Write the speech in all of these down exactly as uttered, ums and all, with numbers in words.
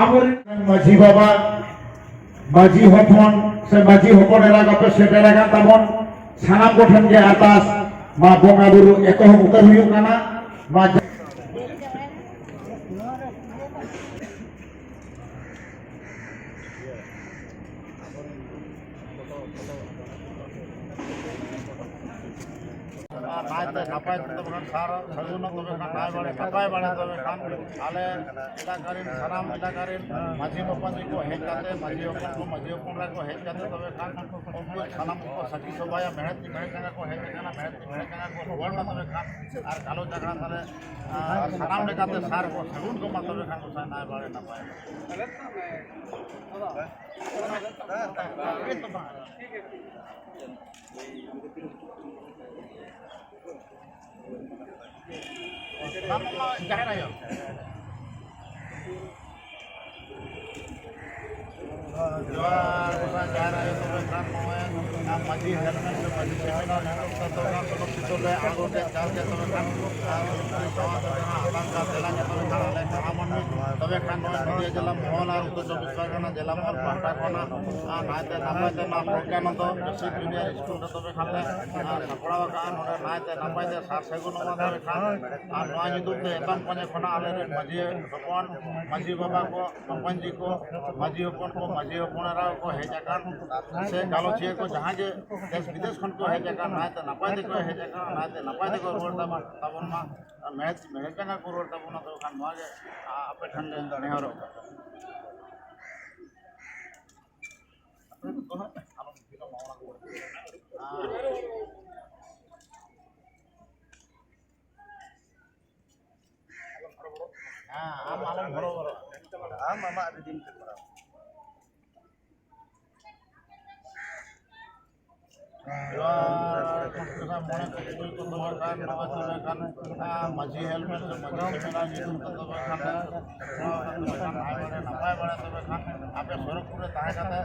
ᱟᱵᱚᱨᱮᱱ ᱢᱟᱹᱡᱷᱤ ᱵᱟᱵᱟ, ᱢᱟᱹᱡᱷᱤ ᱦᱚᱯᱚᱱ ᱥᱮ ᱢᱟᱹᱡᱷᱤ ᱦᱚᱯᱚᱱ ᱮᱨᱟ ᱠᱚᱯᱮ ᱥᱮᱴᱮᱨ ᱟᱠᱟᱱ ᱛᱟᱵᱚᱱ, ᱥᱟᱱᱟᱢ ᱠᱚᱴᱷᱮᱱ ᱜᱮ ᱟᱨᱫᱟᱥ, ᱢᱟ ᱵᱚᱸᱜᱟ ᱵᱩᱨᱩ ᱮᱛᱚᱦᱚᱵ ᱩᱛᱟᱹᱨ ᱦᱩᱭᱩᱜ ᱠᱟᱱᱟ᱾ ᱢᱟ ᱟᱨ ᱱᱟᱭᱛᱮ ᱱᱟᱯᱟᱭ ᱛᱮ ᱛᱚᱵᱮ ᱠᱷᱟᱱ ᱥᱟᱨ ᱥᱟᱹᱜᱩᱱ ᱛᱚᱵᱮ ᱠᱷᱟᱱ ᱱᱟᱭ ᱵᱟᱲᱮ ᱱᱟᱯᱟᱭ ᱵᱟᱲᱮ ᱛᱚᱵᱮ ᱠᱷᱟᱱ ᱟᱞᱮ ᱮᱞᱟᱠᱟ ᱨᱮᱱ ᱥᱟᱱᱟᱢ ᱮᱞᱟᱠᱟ ᱨᱮᱱ ᱢᱟᱹᱡᱷᱤ ᱢᱟᱯᱟᱡᱷᱤ ᱠᱚ ᱦᱮᱡ ᱠᱟᱛᱮ, ᱢᱟᱹᱡᱷᱤ ᱦᱚᱯᱚᱱ ᱠᱚ, ᱢᱟᱹᱡᱷᱤ ᱦᱚᱯᱚᱱ ᱮᱨᱟ ᱠᱚ ᱦᱮᱡ ᱠᱟᱛᱮ ᱛᱚᱵᱮ ᱠᱷᱟᱱ ᱩᱱᱠᱩ ᱥᱟᱱᱟᱢ ᱠᱚ ᱥᱟᱹᱠᱷᱤ ᱥᱚᱵᱷᱟᱭᱟ, ᱢᱮᱬᱦᱮᱫ ᱛᱤ ᱢᱮᱬᱦᱮᱫ ᱡᱟᱸᱜᱟ ᱠᱚ ᱦᱮᱡ ᱟᱠᱟᱱᱟ, ᱢᱮᱬᱦᱮᱫ ᱛᱤ ᱢᱮᱬᱦᱮᱫ ᱡᱟᱸᱜᱟ ᱠᱚ ᱨᱩᱣᱟᱹᱲ ᱢᱟ ᱛᱚᱵᱮ ᱠᱷᱟᱱ᱾ ᱟᱨ ᱜᱟᱞᱚᱪ ᱟᱠᱷᱲᱟ ᱛᱟᱞᱮ, ᱟᱨ ᱥᱟᱱᱟᱢ ᱞᱮᱠᱟᱛᱮ ᱥᱟᱨ ᱠᱚ ᱥᱟᱹᱜᱩᱱ ᱠᱚ ᱢᱟ ᱛᱚᱵᱮ ᱠᱷᱟᱱ ᱠᱚ ᱥᱟᱭ ᱱᱟᱭ ᱵᱟᱲᱮ ᱱᱟᱯᱟᱭ᱾ ᱡᱟᱦᱮᱨ ᱟᱭᱳ᱾ ᱡᱚᱦᱟᱨ ᱜᱚᱸᱥᱟᱭ ᱡᱟᱦᱮᱨ ᱟᱭᱳ, ᱛᱚᱵᱮ ᱠᱷᱟᱱ ᱱᱚᱜᱼᱚᱭ ᱢᱟᱹᱡᱷᱤ ᱦᱮᱞᱢᱮᱴ ᱥᱮ ᱢᱟᱹᱡᱷᱤ ᱥᱮᱢᱤᱱᱟᱨ ᱧᱩᱛᱩᱢ ᱛᱮ ᱛᱚᱵᱮ ᱠᱷᱟᱱ ᱥᱩᱞᱚᱠᱠᱷᱤᱛᱚ ᱞᱮ ᱟᱬᱜᱚ ᱠᱮᱫ ᱪᱟᱞ ᱠᱮᱫ ᱛᱚᱵᱮ ᱠᱷᱟᱱ ᱟᱨ ᱥᱟᱶᱛᱮ ᱡᱟᱦᱟᱸ ᱟᱛᱟᱝ ᱠᱟᱱ ᱛᱮᱞᱟ ᱧᱮᱯᱮᱞ ᱠᱟᱱ ᱟᱞᱮ ᱡᱟᱦᱟᱸ ᱢᱟᱹᱱᱢᱤ ᱛᱚᱵᱮ ᱠᱷᱟᱱ ᱱᱚᱜᱼᱚᱭ ᱱᱚᱫᱤᱭᱟ ᱡᱮᱞᱟ ᱢᱚᱦᱚᱞ ᱟᱨ ᱩᱛᱛᱚᱨ ᱪᱚᱵᱵᱤᱥ ᱯᱟᱨᱜᱟᱱᱟ ᱡᱮᱞᱟ ᱢᱚᱦᱚᱞ ᱯᱟᱦᱴᱟ ᱠᱷᱚᱱᱟᱜ ᱟᱨ ᱱᱟᱭᱛᱮ ᱱᱟᱯᱟᱭ ᱛᱮ ᱱᱚᱣᱟ ᱯᱨᱚᱜᱽᱜᱟᱱᱚᱱᱫᱚ ᱵᱮᱥᱤᱠ ᱡᱩᱱᱤᱭᱟᱨ ᱥᱠᱩᱞ ᱨᱮ ᱛᱚᱵᱮ ᱠᱷᱟᱱ ᱞᱮ ᱥᱟᱯᱲᱟᱣ ᱟᱠᱟᱫᱼᱟ᱾ ᱱᱚᱰᱮ ᱱᱟᱭᱛᱮ ᱱᱟᱯᱟᱭ ᱛᱮ ᱥᱟᱨ ᱥᱟᱹᱜᱩᱱᱚᱜ ᱢᱟ ᱛᱚᱵᱮ ᱠᱷᱟᱱ ᱟᱨ ᱱᱚᱣᱟ ᱧᱩᱛᱩᱢ ᱛᱮ ᱮᱛᱚᱢ ᱠᱚᱧᱮ ᱠᱷᱚᱱᱟᱜ ᱟᱞᱮ ᱨᱮᱱ ᱢᱟᱹᱡᱷᱤ ᱦᱚᱯᱚᱱ, ᱢᱟᱹᱡᱷᱤ ᱵᱟᱵᱟ ᱠᱚ, ᱵᱟᱯᱟᱧᱡᱤ ᱠᱚ, ᱢᱟᱹᱡᱷᱤ ᱦᱚᱯᱚᱱ ᱠᱚ, ᱢᱟᱹᱡᱷᱤ ᱦᱚᱯᱚᱱ ᱮᱨᱟ ᱠᱚ ᱦᱮᱡ ᱟᱠᱟᱱ ᱥᱮ ᱜᱟᱞᱚᱪᱤᱭᱟᱹ ᱠᱚ ᱡᱟᱦᱟᱸ ᱜᱮ ᱫᱮᱥ ᱵᱤᱫᱮᱥ ᱠᱷᱚᱱ ᱠᱚ ᱦᱮᱡ ᱟᱠᱟᱱ, ᱱᱟᱭᱛᱮ ᱱᱟᱯᱟᱭ ᱛᱮᱠᱚ ᱦᱮᱡ ᱟᱠᱟᱱ, ᱱᱟᱭᱛᱮ ᱱᱟᱯᱟᱭ ᱛᱮᱠᱚ ᱨᱩᱣᱟᱹᱲ ᱛᱟᱵᱚᱱ, ᱛᱟᱵᱚᱱ ᱢᱟ, ᱢᱮᱬᱦᱮᱫ, ᱢᱮᱬᱦᱮᱫ ᱡᱟᱸᱜᱟ ᱠᱚ ᱨᱩᱣᱟᱹᱲ ᱛᱟᱵᱚᱱᱟ᱾ ᱛᱚᱵᱮ ᱠᱷᱟᱱ ᱱᱚᱣᱟ ᱜᱮ, ᱟ, ᱟᱯᱮ ᱴᱷᱮᱱ ᱞᱮ ᱱᱮᱦᱚᱨᱚᱜ ᱠᱟᱱᱟ᱾ ᱦᱮᱸ, ᱟᱢ ᱟᱞᱚᱢ ᱦᱚᱨᱚᱵᱚᱨᱚᱜᱼᱟ᱾ ᱟᱢ ᱟᱢᱟᱜ ᱨᱤᱫᱤᱢ ᱛᱮ ᱠᱚᱨᱟᱣ᱾ ᱱᱚᱣᱟ ᱢᱚᱬᱮ ᱠᱚ ᱛᱩᱨᱩᱭ ᱠᱚ ᱛᱚᱵᱮ ᱠᱷᱟᱱ, ᱱᱚᱣᱟ ᱛᱚᱵᱮ ᱠᱷᱟᱱ, ᱟᱸ, ᱢᱟᱹᱡᱷᱤ ᱦᱮᱞᱢᱮᱴ ᱥᱮ ᱢᱟᱹᱡᱷᱤ ᱥᱮᱢᱤᱱᱟᱨ ᱧᱩᱛᱩᱢ ᱛᱮ ᱛᱚᱵᱮ ᱠᱷᱟᱱ, ᱱᱚᱣᱟ ᱛᱚᱵᱮ ᱠᱷᱟᱱ ᱱᱟᱭ ᱵᱟᱲᱮ ᱱᱟᱯᱟᱭ ᱵᱟᱲᱮ ᱛᱚᱵᱮ ᱠᱷᱟᱱ, ᱟᱯᱮ ᱥᱚᱨᱚᱜᱽᱯᱩᱨ ᱨᱮ ᱛᱟᱦᱮᱸ ᱠᱟᱛᱮ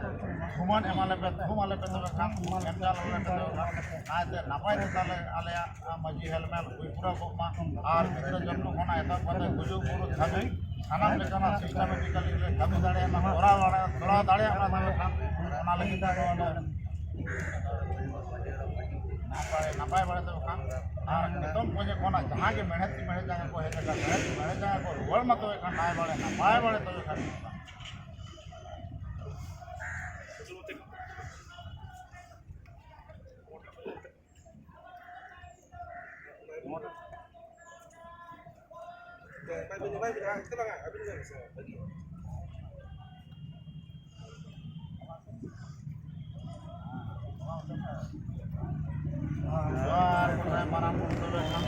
ᱛᱷᱩᱢᱟᱱ ᱮᱢᱟ ᱞᱮᱯᱮ, ᱛᱷᱩᱢ ᱟᱞᱮᱯᱮ ᱛᱚᱵᱮ ᱠᱷᱟᱱ, ᱛᱷᱩᱢ ᱮᱢ ᱪᱟᱞ ᱟᱞᱮᱯᱮ ᱛᱚᱵᱮ ᱠᱷᱟᱱ, ᱱᱟᱭᱛᱮ ᱱᱟᱯᱟᱭ ᱛᱮ ᱛᱟᱞᱮ ᱟᱞᱮᱭᱟᱜ ᱢᱟᱹᱡᱷᱤ ᱦᱮᱞᱢᱮᱞ ᱦᱩᱭ ᱯᱩᱨᱟᱹᱣ ᱠᱚᱜ ᱢᱟ᱾ ᱟᱨ ᱜᱤᱫᱽᱨᱟᱹ ᱡᱚᱱᱢᱚ ᱠᱷᱚᱱᱟᱜ ᱮᱛᱚᱦᱚᱵ ᱠᱟᱛᱮ ᱜᱩᱡᱩᱜ ᱵᱩᱨᱩᱜ ᱫᱷᱟᱹᱵᱤᱡ ᱥᱟᱱᱟᱢ ᱞᱮᱠᱟᱱᱟᱜ systematically ᱞᱮ ᱠᱟᱹᱢᱤ ᱫᱟᱲᱮᱭᱟᱜ ᱢᱟ, ᱠᱚᱨᱟᱣ ᱫᱟᱲᱮᱭᱟᱜ ᱢᱟ᱾ ᱛᱚᱵᱮ ᱠᱷᱟᱱ ᱚᱱᱟ ᱞᱟᱹᱜᱤᱫ ᱛᱮ ᱱᱚᱣᱟ ᱫᱚ ᱱᱟᱯᱟᱭ, ᱱᱟᱯᱟᱭ ᱵᱟᱲᱟ ᱛᱚᱵᱮ ᱠᱷᱟᱱ, ᱟᱨ ᱱᱤᱛᱚᱝ ᱠᱚ ᱡᱮ ᱠᱷᱚᱱᱟᱜ ᱡᱟᱦᱟᱸ ᱜᱮ ᱢᱮᱲᱦᱮᱫ ᱛᱤ ᱢᱮᱲᱦᱮᱫ ᱡᱟᱸᱜᱟ ᱠᱚ ᱦᱮᱡ ᱟᱠᱟᱱ, ᱢᱮᱲᱦᱮᱫ ᱛᱤ ᱢᱮᱲᱦᱮᱫ ᱡᱟᱸᱜᱟ ᱠᱚ ᱨᱩᱣᱟᱹᱲ ᱢᱟ ᱛᱚᱵᱮ ᱠᱷᱟᱱ ᱱᱟᱭ ᱵᱟᱲᱮ ᱱᱟᱯᱟᱭ ᱵᱟᱲᱮ ᱛᱚᱵᱮ ᱠᱷᱟᱱ᱾ ᱟᱨ ᱜᱚᱴᱟᱭ ᱢᱟᱨᱟᱝ ᱵᱩᱨᱩ ᱛᱚᱵᱮ ᱠᱷᱟᱱ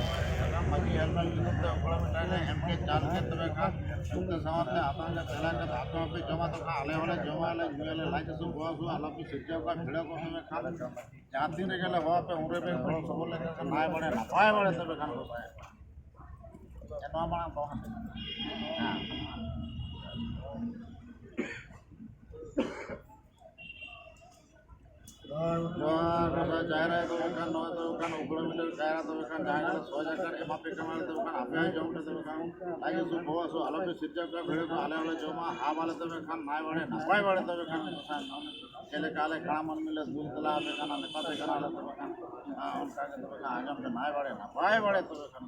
ᱢᱟᱹᱡᱷᱤ ᱦᱮᱞᱢᱮᱞ ᱧᱩᱛᱩᱢ ᱛᱮ ᱚᱠᱚᱭ ᱢᱤᱫᱴᱟᱝ ᱞᱮ ᱮᱢ ᱠᱮᱫ, ᱪᱟᱞ ᱠᱮᱫ ᱛᱚᱵᱮ ᱠᱷᱟᱱ ᱩᱱᱠᱩ ᱥᱟᱶᱛᱮ ᱟᱯᱮ ᱦᱚᱸᱯᱮ ᱪᱟᱞᱟᱣ ᱠᱟᱛᱮ ᱟᱯᱮ ᱦᱚᱸᱯᱮ ᱡᱚᱢᱟ ᱛᱚ ᱠᱷᱟᱱ ᱟᱞᱮ ᱦᱚᱸᱞᱮ ᱡᱚᱢᱟ, ᱟᱞᱮ ᱧᱩᱭᱟᱞᱮ, ᱞᱟᱡ ᱦᱟᱹᱥᱩ ᱵᱚᱦᱚᱜ ᱦᱟᱹᱥᱩ ᱟᱞᱚ ᱯᱮ ᱥᱤᱨᱡᱟᱹᱣ ᱠᱟᱜ, ᱵᱷᱤᱲᱟᱹᱣ ᱠᱚᱜ ᱛᱚᱵᱮ ᱠᱷᱟᱱ ᱡᱟᱦᱟᱸ ᱛᱤᱱ ᱨᱮᱜᱮ ᱞᱮ ᱦᱚᱦᱚ ᱟᱯᱮ ᱩᱱ ᱨᱮᱯᱮ ᱜᱚᱲᱚ ᱥᱚᱯᱚᱦᱚᱫ ᱞᱮᱠᱷᱟᱱ ᱱᱟᱭ ᱵᱟᱲᱮ ᱱᱟᱯᱟᱭ ᱵᱟᱲᱮ ᱛᱚᱵᱮ ᱠᱷᱟᱱ ᱜᱚᱸᱥᱟᱭ᱾ ᱱᱚᱣᱟ ᱢᱟᱲᱟᱝ ᱫᱚ ᱦᱟᱸᱜ᱾ ᱦᱮᱸ᱾ ᱡᱚᱦᱟᱨ ᱜᱚᱸᱥᱟᱭ ᱡᱟᱦᱮᱨ ᱟᱭᱳ ᱛᱚᱵᱮ ᱠᱷᱟᱱ, ᱱᱚᱣᱟ ᱛᱚᱵᱮ ᱠᱷᱟᱱ ᱩᱠᱲᱟᱹ ᱢᱤᱴᱟᱹᱨ ᱠᱟᱭᱨᱟ ᱛᱚᱵᱮ ᱠᱷᱟᱱ ᱡᱟᱦᱟᱸᱭ ᱠᱚ ᱥᱚᱡᱟ ᱠᱟᱱ ᱮᱢᱟ ᱯᱮ ᱠᱟᱱᱟ ᱛᱚᱵᱮ ᱠᱷᱟᱱ ᱟᱯᱮ ᱦᱚᱸ ᱡᱚᱢ ᱯᱮ ᱛᱚᱵᱮ ᱠᱷᱟᱱ ᱞᱟᱡ ᱦᱟᱹᱥᱩ ᱵᱚᱦᱚᱜ ᱦᱟᱹᱥᱩ ᱟᱞᱚ ᱯᱮ ᱥᱤᱨᱡᱟᱹᱣ ᱠᱟᱜ, ᱵᱷᱤᱲᱟᱹ ᱠᱚ ᱟᱞᱮ ᱦᱚᱸᱞᱮ ᱡᱚᱢᱟ, ᱦᱟᱵ ᱟᱞᱮ ᱛᱚᱵᱮ ᱠᱷᱟᱱ ᱱᱟᱭ ᱵᱟᱲᱮ ᱱᱟᱯᱟᱭ ᱵᱟᱲᱮ ᱛᱚᱵᱮ ᱠᱷᱟᱱ ᱜᱚᱸᱥᱟᱭ ᱪᱮᱫ ᱞᱮᱠᱟ ᱟᱞᱮ ᱠᱟᱲᱟ ᱢᱟᱹᱱᱢᱤ ᱞᱮ ᱫᱩᱞ ᱛᱟᱞᱟ ᱟᱯᱮ ᱠᱟᱱᱟ, ᱢᱮᱛᱟ ᱯᱮ ᱠᱟᱱᱟ ᱟᱞᱮ ᱛᱚᱵᱮ ᱠᱷᱟᱱ, ᱟᱨ ᱚᱱᱠᱟ ᱜᱮ ᱛᱚᱵᱮ ᱠᱷᱟᱱ ᱟᱸᱡᱚᱢ ᱯᱮ ᱱᱟᱭ ᱵᱟᱲᱮ ᱱᱟᱯᱟᱭ ᱵᱟᱲᱮ ᱛᱚᱵᱮ ᱠᱷᱟᱱ᱾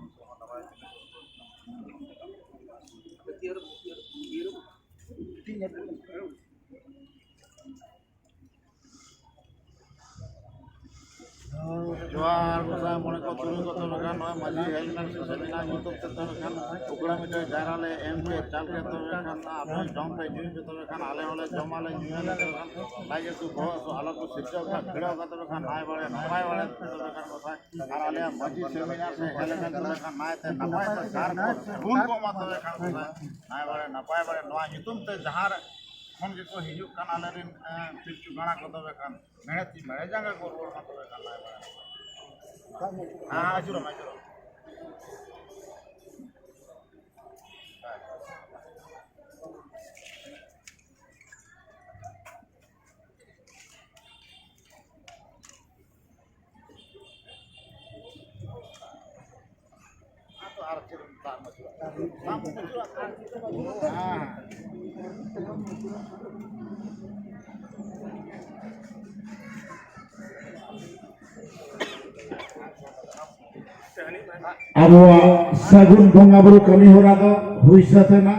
ᱡᱚᱦᱟᱨ ᱜᱚᱸᱥᱟᱭ ᱢᱚᱬᱮ ᱠᱚ ᱛᱩᱨᱩᱭ ᱠᱚ ᱛᱚᱵᱮ ᱠᱷᱟᱱ ᱱᱚᱣᱟ ᱢᱟᱹᱡᱷᱤ ᱦᱮᱞᱢᱮᱞ ᱥᱮ ᱥᱮᱢᱤᱱᱟᱨ ᱧᱩᱛᱩᱢ ᱛᱮ ᱛᱚᱵᱮ ᱠᱷᱟᱱ ᱩᱠᱲᱟᱹ ᱢᱤᱴᱟᱹ ᱡᱟᱭᱨᱟ ᱞᱮ ᱮᱢ ᱠᱮᱫ, ᱪᱟᱞ ᱠᱮᱫ ᱛᱚᱵᱮ ᱠᱷᱟᱱ ᱟᱯᱮ ᱡᱚᱢ ᱯᱮ ᱧᱩᱭ ᱯᱮ ᱛᱚᱵᱮ ᱠᱷᱟᱱ ᱟᱞᱮ ᱦᱚᱸᱞᱮ ᱡᱚᱢᱟᱞᱮ ᱧᱩᱭᱟᱞᱮ ᱛᱚᱵᱮ ᱠᱷᱟᱱ ᱞᱟᱡ ᱦᱟᱹᱥᱩ ᱵᱚᱦᱚᱜ ᱦᱟᱹᱥᱩ ᱟᱞᱚ ᱠᱚ ᱥᱤᱨᱡᱟᱹᱣ ᱠᱷᱟᱱ ᱵᱷᱤᱲᱟᱹᱣ ᱠᱟᱛᱮ ᱛᱚᱵᱮ ᱠᱷᱟᱱ ᱱᱟᱭ ᱵᱟᱲᱮ ᱱᱟᱯᱟᱭ ᱵᱟᱲᱮ ᱛᱚᱵᱮ ᱠᱷᱟᱱ ᱜᱚᱸᱥᱟᱭ ᱟᱨ ᱟᱞᱮᱭᱟᱜ ᱢᱟᱹᱡᱷᱤ ᱥᱮᱢᱤᱱᱟᱨ ᱥᱮ ᱦᱮᱞᱢᱮᱞ ᱛᱚᱵᱮ ᱠᱷᱟᱱ ᱱᱟᱭᱛᱮ ᱱᱟᱯᱟᱭ ᱛᱮ ᱥᱟᱨ ᱠᱚ ᱥᱟᱹᱜᱩᱱ ᱠᱚᱜ ᱢᱟ ᱛᱚᱵᱮ ᱠᱷᱟᱱ ᱜᱚᱸᱥᱟᱭ ᱱᱟᱭ ᱵᱟᱲᱮ ᱱᱟᱯᱟᱭ ᱵᱟᱲᱮ ᱱᱚᱣᱟ ᱧᱩᱛᱩᱢ ᱛᱮ ᱡᱟᱦᱟᱸ ᱨᱮ ᱠᱷᱚᱱ ᱜᱮᱠᱚ ᱦᱤᱡᱩᱜ ᱠᱟᱱ ᱟᱞᱮᱨᱮᱱ, ᱮᱸ, ᱯᱤᱞᱪᱩ ᱜᱟᱬᱟ ᱠᱚ ᱛᱚᱵᱮ ᱠᱷᱟᱱ ᱢᱮᱬᱦᱮᱫ ᱛᱤ ᱢᱮᱬᱦᱮᱫ ᱡᱟᱸᱜᱟ ᱠᱚ ᱨᱩᱣᱟᱹᱲ ᱢᱟ ᱛᱚᱵᱮ ᱠᱷᱟᱱ ᱱᱟᱭ ᱵᱟᱲᱮ᱾ ᱦᱮᱸ, ᱟᱹᱪᱩᱨᱚᱜ ᱢᱮ, ᱟᱹᱪᱩᱨᱚᱜ ᱢᱮ᱾ ᱟᱫᱚ ᱟᱨ ᱪᱮᱫ ᱮᱢ ᱟᱵᱚᱣᱟᱜ ᱥᱟᱹᱜᱩᱱ ᱵᱚᱸᱜᱟ ᱵᱩᱨᱩ ᱠᱟᱹᱢᱤ ᱦᱚᱨᱟ ᱫᱚ ᱦᱩᱭ ᱥᱟᱹᱛ ᱮᱱᱟ᱾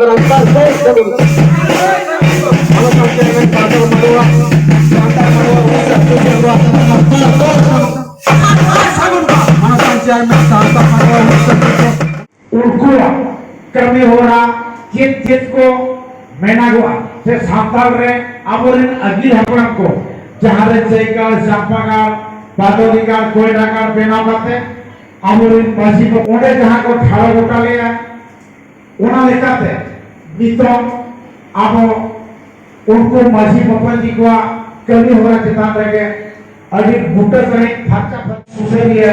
ᱥᱟᱱᱛᱟᱲ ᱠᱚ ᱥᱟᱹᱜᱩᱱ᱾ ᱢᱟᱱᱚᱛᱟᱱ ᱪᱮᱭᱟᱨᱢᱮᱱ ᱥᱟᱱᱛᱟᱲ ᱢᱟᱰᱣᱟ, ᱥᱟᱱᱛᱟᱲ ᱢᱟᱰᱣᱟ ᱩᱱᱤᱥᱥᱚ ᱟᱴᱷᱟᱥᱤ ᱟᱵᱚᱣᱟᱜ ᱥᱟᱱᱛᱟᱲ ᱠᱚ ᱥᱟᱹᱜᱩᱱ᱾ ᱢᱟᱱᱚᱛᱟᱱ ᱪᱮᱭᱟᱨᱢᱮᱱ ᱥᱟᱱᱛᱟᱲ ᱢᱟᱰᱣᱟ ᱩᱱᱤᱥᱥᱚ ᱟᱴᱷᱟᱥᱤ᱾ ᱩᱱᱠᱩᱣᱟᱜ ᱠᱟᱹᱢᱤ ᱦᱚᱨᱟ ᱪᱮᱫ ᱪᱮᱫ ᱠᱚ ᱢᱮᱱᱟᱜᱚᱜᱼᱟ, ᱥᱮ ᱥᱟᱱᱛᱟᱲ ᱨᱮ ᱟᱵᱚᱨᱮᱱ ᱟᱹᱜᱤᱞ ᱦᱟᱯᱲᱟᱢ ᱠᱚ ᱡᱟᱦᱟᱸ ᱨᱮ ᱪᱟᱹᱭᱜᱟᱲ, ᱪᱟᱢᱯᱟᱜᱟᱲ, ᱵᱟᱫᱚᱞᱤᱜᱟᱲ, ᱠᱚᱭᱰᱟᱜᱟᱲ ᱵᱮᱱᱟᱣ ᱠᱟᱛᱮ ᱟᱵᱚᱨᱮᱱ ᱢᱟᱹᱡᱷᱤ ᱠᱚ ᱚᱸᱰᱮ ᱡᱟᱦᱟᱸ ᱠᱚ ᱴᱷᱟᱲᱚ ᱜᱚᱴᱟ ᱞᱮᱜᱼᱟ, ᱚᱱᱟ ᱞᱮᱠᱟᱛᱮ ᱱᱤᱛᱚᱜ ᱟᱵᱚ ᱩᱱᱠᱩ ᱢᱟᱹᱡᱷᱤ ᱢᱟᱯᱟᱡᱤ ᱠᱚᱣᱟᱜ ᱠᱟᱹᱢᱤ ᱦᱚᱨᱟ ᱪᱮᱛᱟᱱ ᱨᱮᱜᱮ ᱟᱹᱰᱤ ᱵᱩᱴᱟᱹ ᱥᱟᱺᱦᱤᱡ ᱯᱷᱟᱨᱪᱟ ᱯᱷᱟᱨᱪᱟ ᱥᱩᱥᱟᱹᱨᱤᱭᱟᱹ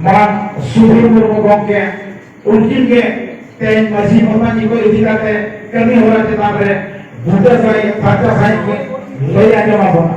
ᱢᱟᱱ ᱥᱩᱫᱷᱤᱨ ᱢᱩᱨᱢᱩ ᱜᱚᱢᱠᱮ, ᱩᱱᱠᱤᱱ ᱜᱮ ᱛᱮᱦᱮᱧ ᱢᱟᱹᱡᱷᱤ ᱢᱟᱯᱟᱡᱤ ᱠᱚ ᱤᱫᱤ ᱠᱟᱛᱮ ᱠᱟᱹᱢᱤ ᱦᱚᱨᱟ ᱪᱮᱛᱟᱱ ᱨᱮ ᱵᱩᱴᱟᱹ ᱥᱟᱺᱦᱤᱡ ᱯᱷᱟᱨᱪᱟ ᱥᱟᱺᱦᱤᱡ ᱠᱤᱱ ᱞᱟᱹᱭ ᱟᱸᱡᱚᱢ ᱟᱵᱚᱱᱟ᱾